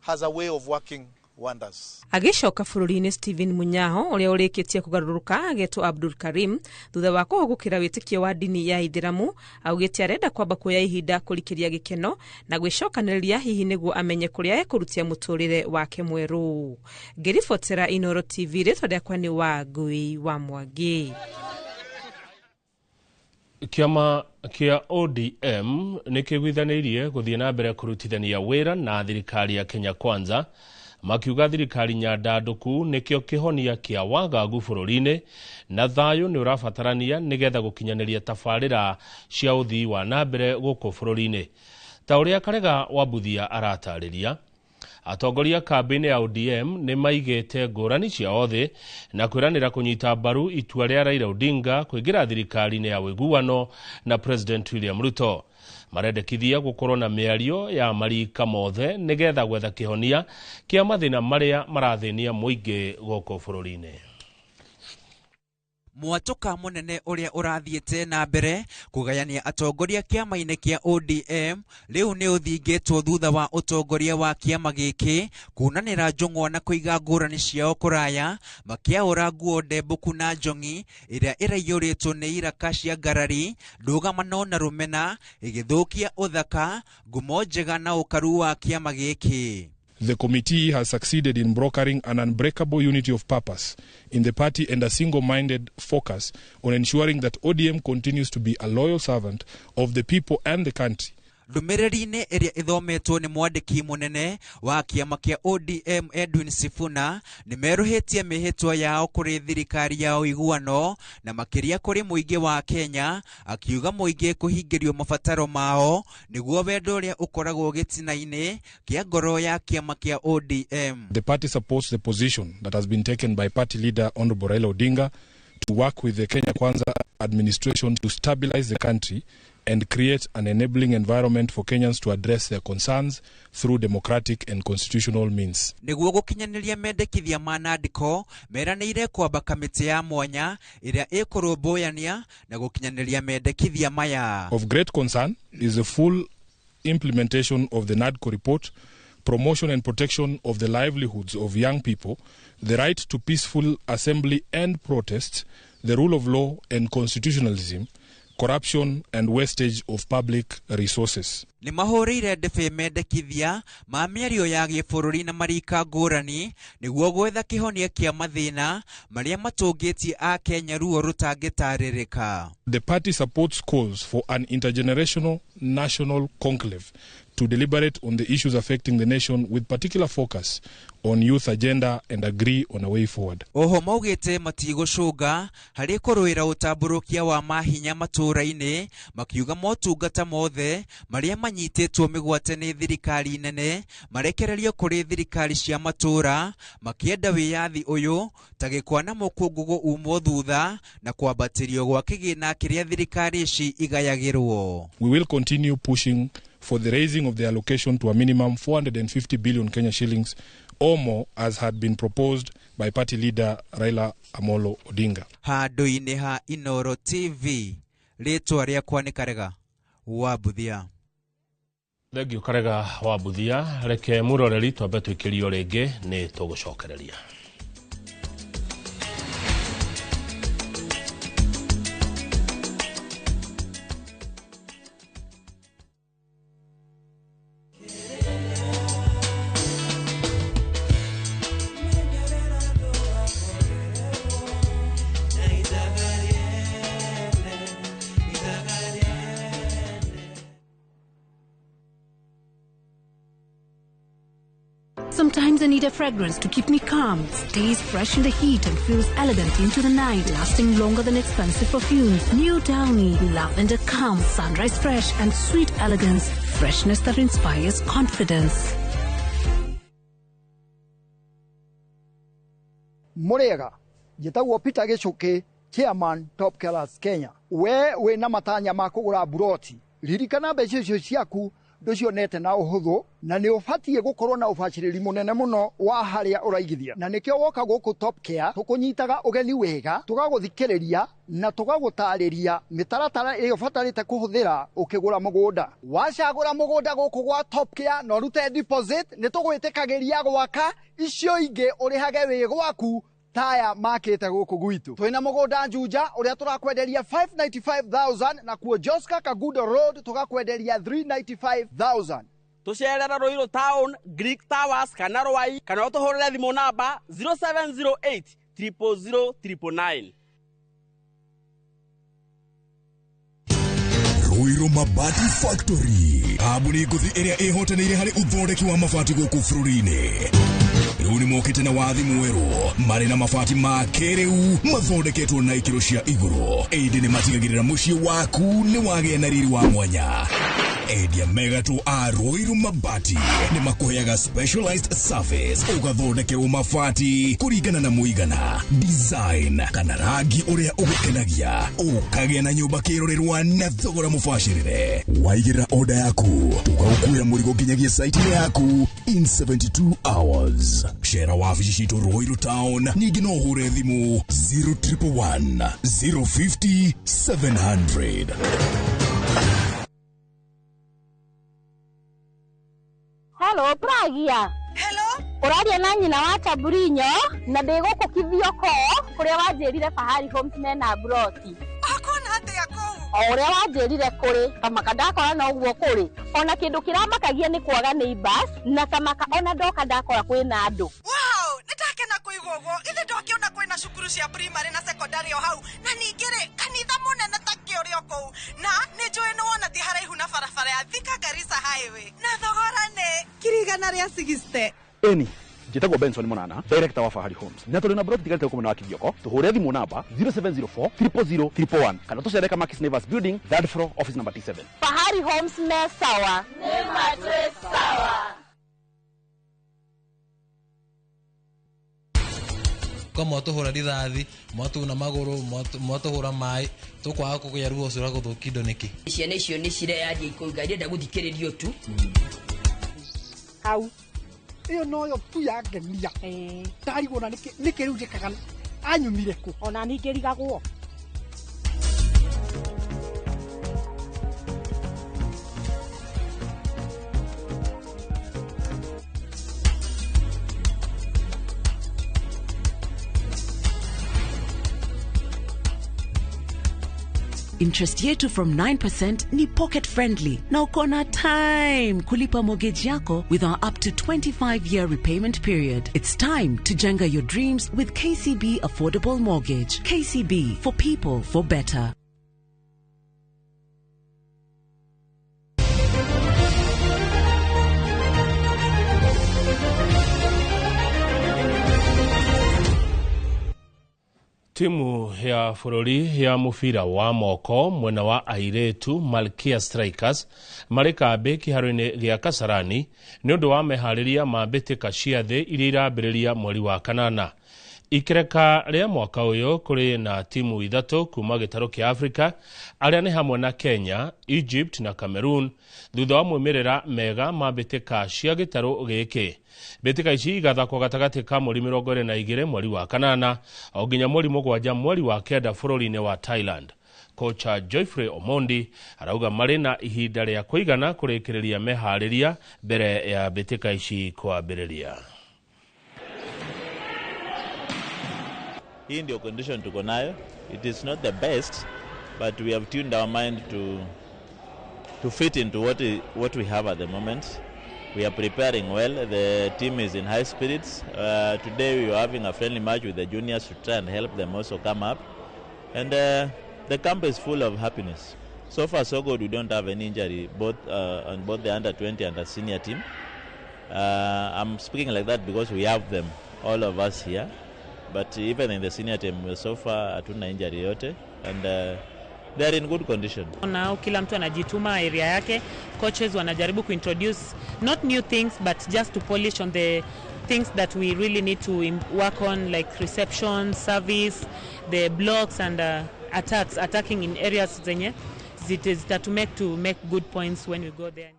Speaker 21: has a way of working wonders.
Speaker 1: Agĩcoka bũrũri-inĩ, Stephen Munyaho ũrĩa ũrĩkĩtie kũgarũrũka agetwo Abdul Karim thutha wa kũhũgũkĩra wĩtĩkio wa ndini ya Ithĩramu, augĩte arenda kwamba kuoya ihinda kũrikĩria gĩkeno na gwĩcokanĩrĩria hihi nĩguo amenye kũrĩa ekũrutia mũtũrĩre wake mwerũ. Ngĩribotera Inooro TV, rĩtwa rĩakwa nĩ Wangui wa Mwangi.
Speaker 2: Kĩama kĩa ODM nĩ kĩiguithanĩirie gũthiĩ na mbere kũrutithania wĩra na thirikari ya Kenya Kwanza, makiuga thirikari nyandandũku nĩkĩo kĩhonia kĩa wagagu bũrũri-inĩ na thayũ nĩ ũrabatarania nĩgetha gũkinyanĩria tabarĩra cia ũthii wa na mbere gũkũ bũrũri-inĩ. Ta ũrĩa Karega wa Mbuthia aratarĩria, atongoria kambĩ-inĩ ya ODM nĩ maigĩte ngũrani ciao thĩ na kwĩranĩra kũnyita mbaru itua rĩa Raila Odinga kũingĩra thirikari-inĩ ya ũiguano na President William Ruto. Marendekithia gũkorwo na mĩario ya marika mothe nĩgetha gwetha kĩhonia kĩa mathĩna marĩa marathĩnia mũingĩ gũkũ bũrũri-inĩ.
Speaker 19: Mwatũka mũnene ũrĩa ũrathiĩte na mbere kũgayania atongoria kĩama-inĩ kĩa ODM rĩu nĩ ũthingĩtwo thutha wa ũtongoria wa kĩama gĩkĩ kunanĩra njũng'wa na kũiga ngũrani ciao kũraya, makĩaũra nguo ndembũku na njong'i ĩrĩa ĩraiyũrĩtwo nĩ iraka cia ngarari, ndũgamano na rũmena, ĩgĩthũkia ũthaka, ngumo njega na ũkaru wa kĩama gĩkĩ.
Speaker 5: The committee has succeeded in brokering an unbreakable unity of purpose in the party and a single-minded focus on ensuring that ODM continues to be a loyal servant of the people and the country.
Speaker 19: Ndũmĩrĩri-inĩ ĩrĩa ĩthometwo nĩ mwandĩki mũnene wa kĩama kĩa ODM Edwin Sifuna nĩ merũhĩtie mĩhĩtwa yao kũrĩ thirikari ya ũiguano na makĩria kũrĩ mũingĩ wa Kenya, akiuga mũingĩ kũhingĩrio mabataro mao nĩguo wendo ũrĩa ũkoragwo gĩtina-inĩ kĩa ngoro ya kĩama kĩa ODM.
Speaker 5: The party supports the position that has been taken by party leader Honorable Raila Odinga to work with the Kenya Kwanza administration to stabilize the country and create an enabling environment for Kenyans to address their concerns through democratic and constitutional means.
Speaker 19: Nĩguo gũkinyanĩria mendekithia ma NADCO meranĩire kwamba kamĩtĩ ya mwanya ĩrĩa ĩkũrũmbũyania na gũkinyanĩria mendekithia maya.
Speaker 5: Of great concern is the full implementation of the NADCO report, promotion and protection of the livelihoods of young people, the right to peaceful assembly and protest, the rule of law and constitutionalism, corruption and wastage of public resources.
Speaker 19: Nĩ mahũrĩire ndebe mendekithia ma mĩario ya gĩbũrũri na marika ngũrani nĩguo gwetha kĩhonia kĩa mathĩna marĩa matũngĩtie a Kenya ruo rũtangĩtarĩrĩka.
Speaker 5: The party supports calls for an intergenerational national conclave to deliberate on the issues affecting the nation with particular focus on youth agenda and agree on a way forward.
Speaker 19: Oho maugĩte matigũcũnga harĩ kũrũĩra ũtambũrũkia wa mahinya matũũra-inĩ, makiuga motungata mothe marĩa manyitĩtwo mĩgwate nĩ thirikari nene marekererio kũrĩ thirikari cia matũũra, makĩenda wĩyathi ũyũ ta gĩkwa na mũkũngũgũ umwo thutha na kwambatĩrio gwa kĩgĩna kĩrĩa thirikari ici igayagĩrwo.
Speaker 5: We will continue pushing for the raising of the allocation to a minimum 450 billion Kenya shillings or more, as had been proposed by party leader Raila Amolo Odinga.
Speaker 19: Handũ-inĩ ha Inooro TV, rĩtwa rĩakwa nĩ Karega wa Mbuthia.
Speaker 2: Thengiũ Karega wa Mbuthia. Reke mũroreri twambe twĩkĩrio rĩngĩ nĩ tũgũcokereria.
Speaker 6: Sometimes I need a fragrance to keep me calm, stays fresh in the heat and feels elegant into the night, lasting longer than expensive perfumes. New Downy, lavender calm, sunrise fresh and sweet elegance, freshness that inspires confidence.
Speaker 7: Murega, njĩtagwo Peter Gĩchũkĩ, Chairman Top Killers Kenya. We wĩna matanya ma kũgũra buroti, ririkana mbeca icio ciaku ndũcionete na ũhũthũ, na nĩ ũbatiĩ gũkorwo na ũbacĩrĩri mũnene mũno wa harĩa ũraigithia, na nĩkĩo woka gũkũ Top Care tũkũnyitaga ũgeni wega, tũgagũthikĩrĩria na tũgagũtarĩria mĩtaratara ĩrĩa ũbatarĩte kũhũthĩra ũkĩgũra mũgũnda. Wacagũra mũgũnda gũkũ gwa Top Care na ũrute deposit, nĩ tũgwĩtĩkagĩria gwaka icio ingĩ ũrĩhage wĩ gwaku taya makĩte gũkũ gwitũ. Twĩna mũgũnda Juja ũrĩa tũrakwenderia 595,000 na kuo Joska Kagudo Road tũgakwenderia 395,000.
Speaker 9: Tũcerera Ruiru Town, Greek Towers kana Rwai, kana ũtũhũrĩre thimũ namba 0708 000 999.
Speaker 20: Ruiru Mabati Factory, kambuni ngũthi ĩrĩa ĩhotanĩire harĩ ũthondeki wa mabati gũkũ bũrũri-inĩ. Rĩu nĩ mokĩte na wathi mwerũ, marĩ na mabati ma kĩrĩu mathondeketwo na ikĩro cia igũrũ, ĩndĩ nĩ matigagĩrĩra mũciĩ waku nĩ wagĩa na riri wa mwanya. Endia megatũ a Ruiru Mabati nĩ makũheaga specialized service, ũgathondekerwo mabati kũringana na mũigana, design kana rangi ũrĩa ũgũkenagia, ũkagĩa na nyũmba kĩrorerwa na thogora mũbacĩrĩre. Waigĩrĩra order yaku, tũgagũkuĩra mũrigo nginyagia site-inĩ yaku in 72 hours. Cera wabici citũ Ruiru Town, ningĩ no ũhũre thimũ 0111 050 700.
Speaker 22: Hello, Pragia. Hello. Ũraria na nyina wa Taburinyo na ndĩ gũkũ Kithioko kũrĩa wanjĩrire Fahari Homes mena broti.
Speaker 23: Akona atĩa kũu?
Speaker 22: O ũrĩa wanjĩrire kũrĩ kamaka ndakora noguo kũrĩ ona kĩndũ kĩramakagia nĩ kwaga neighbors na kamaka ona ndoka ndakora kwĩna andũ.
Speaker 3: Wow, nĩndakena kũigua ũguo. Githĩ ndokĩona kwĩna cukuru cia primary na secondary o hau, na ningĩ rĩ kanitha mũnene ta kĩũrĩ o kũu, na nĩ njũĩ nĩ wona ti haraihu na barabara ya Thika Garissa Highway, na thogora nĩ 160,000.
Speaker 8: Eni njĩtagwo Benson Monana, director wa Fahari Homes, na tũrĩ na broti tigarĩte gũkũ mwena wa Kithioko. Tũhũre thimũ namba 0704 000 111 kana tũcere Kamakis Neighbors Building, third floor, office number T7.
Speaker 22: Fahari Homes me sawa. Nĩ matwĩ sawa.
Speaker 23: Ko mwatũhũra rithathi, mwatuna magũrũ, mwatũhũra maĩ, tũkwaga kũgĩa ruo ũcio rwa gũthũkia indo nĩkĩ?
Speaker 10: Ciana icio nĩ cireyaria ikũiga irenda gũthikĩrĩrio tu.
Speaker 7: Hau ĩyo noyo tu yangenia, ndarigwo na nĩkĩ rĩu njĩkaga anyumire kũ.
Speaker 22: Ona ningĩ rigagwo.
Speaker 24: Interest yetu from 9% ni pocket friendly na uko na time kulipa mortgage yako with our up to 25-year repayment period. It's time to jenga your dreams with KCB Affordable Mortgage. KCB, for people, for better.
Speaker 2: Timu ya bũrũri ya mũbira wa moko mwena wa airĩtu Malkia Strikers marĩ kambĩ kĩharo-inĩ gĩa Kasarani nĩ ũndũ wa meharĩria ma mbĩtĩka cia thĩ iria irambĩrĩria mweri wa kanana. Ikereka rĩa mwaka ũyũ kũrĩ na timu ithatũ kuma gĩtarũ kĩa Afrika arĩa nĩ hamwe na Kenya, Egypt na Cameroon thutha wa maumĩrĩra mega ma mbĩtĩka cia gĩtarũ gĩkĩ. Mbĩtĩka ici igathakwo gatagatĩ ka mweri 22 mweri wa kanana o nginya mweri 7 mweri wa kenda bũrũri-inĩ wa Thailand. Kocha Geoffrey Omondi arauga marĩ na ihinda rĩa kũigana kũrĩkĩrĩria meharĩria mbere ya mbĩtĩka ici kwambĩrĩria.
Speaker 25: Hii ndio condition tuko nayo. It is not the best, but we have tuned our mind to fit into what we have at the moment. We are preparing well. The team is in high spirits. Today we are having a friendly match with the juniors to try and help them also come up. And the camp is full of happiness. So far so good. We don't have any injury both on both the under 20 and the senior team. I'm speaking like that because we have them, all of us here. But even in the senior team, so far hatuna injury yote, and they are in good condition.
Speaker 26: Now kila mtu anajituma area yake. Coaches wanajaribu kuintroduce not new things but just to polish on the things that we really need to work on, like reception, service, the blocks and attacks, attacking in areas zenye zitatu to make good points when we go there.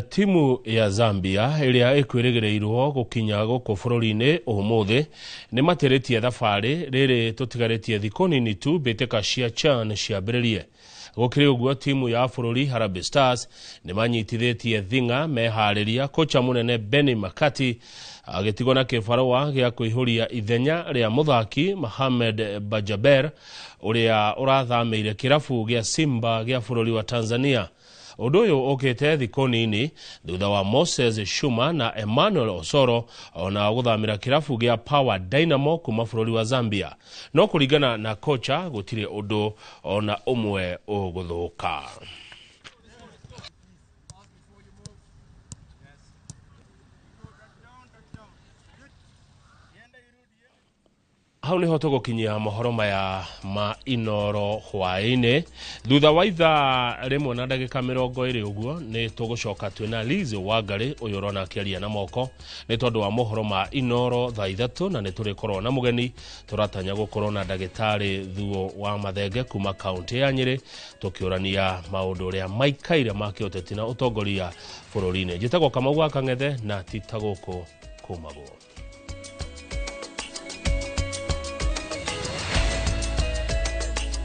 Speaker 2: Timu ya Zambia ĩrĩa ĩkwĩrĩgĩrĩirwo gũkinya gũkũ bũrũri-inĩ ũmũthĩ nĩ matĩrĩtie thabarĩ rĩrĩ tũtigarĩtie thikũ nini tu mbĩtĩka cia CHAN ciambĩrĩrie. Gũkĩrĩ ũguo timu ya bũrũri Harambee Stars nĩ manyitithĩtie thing'a meharĩria kocha mũnene Benny McCarthy agĩtigwo na kĩbarũa gĩa kũihũria ithenya rĩa mũthaki Mohamed Bajaber ũrĩa ũrathamĩire kĩrabu gĩa Simba gĩa bũrũri wa Tanzania. Ũndũ ũyũ ũkĩte thikũ nini thutha wa Moses Shuma na Emmanuel Osoro ona gũthamĩra kĩrabu gĩa Power Dynamo kuma bũrũri wa Zambia. No kũringana na kocha gũtirĩ ũndũ ona ũmwe ũgũthũka. Hau niho tũgũkinyia mohoro maya ma Inoro hwaĩ-inĩ. Thutha wa ithaa rĩmwe na ndagĩka 20 ũguo nĩ tũgũcoka twĩna Liz Wangari ũyũ ũrona akĩaria na moko nĩ tondũ wa mohoro ma Inoro thaa 3, na nĩ tũrĩkorwo na mũgeni tũratanya gũkorwo na ndagĩtarĩ Thuo wa Mathenge kuma kaũntĩ ya Nyĩrĩ tũkĩũrania maũndũ ũrĩa maikaire ma kĩũteti na ũtongoria bũrũri-inĩ. Njĩtagwo Kamau wa Kang'ethe na ti ta gũkũ kumagwo.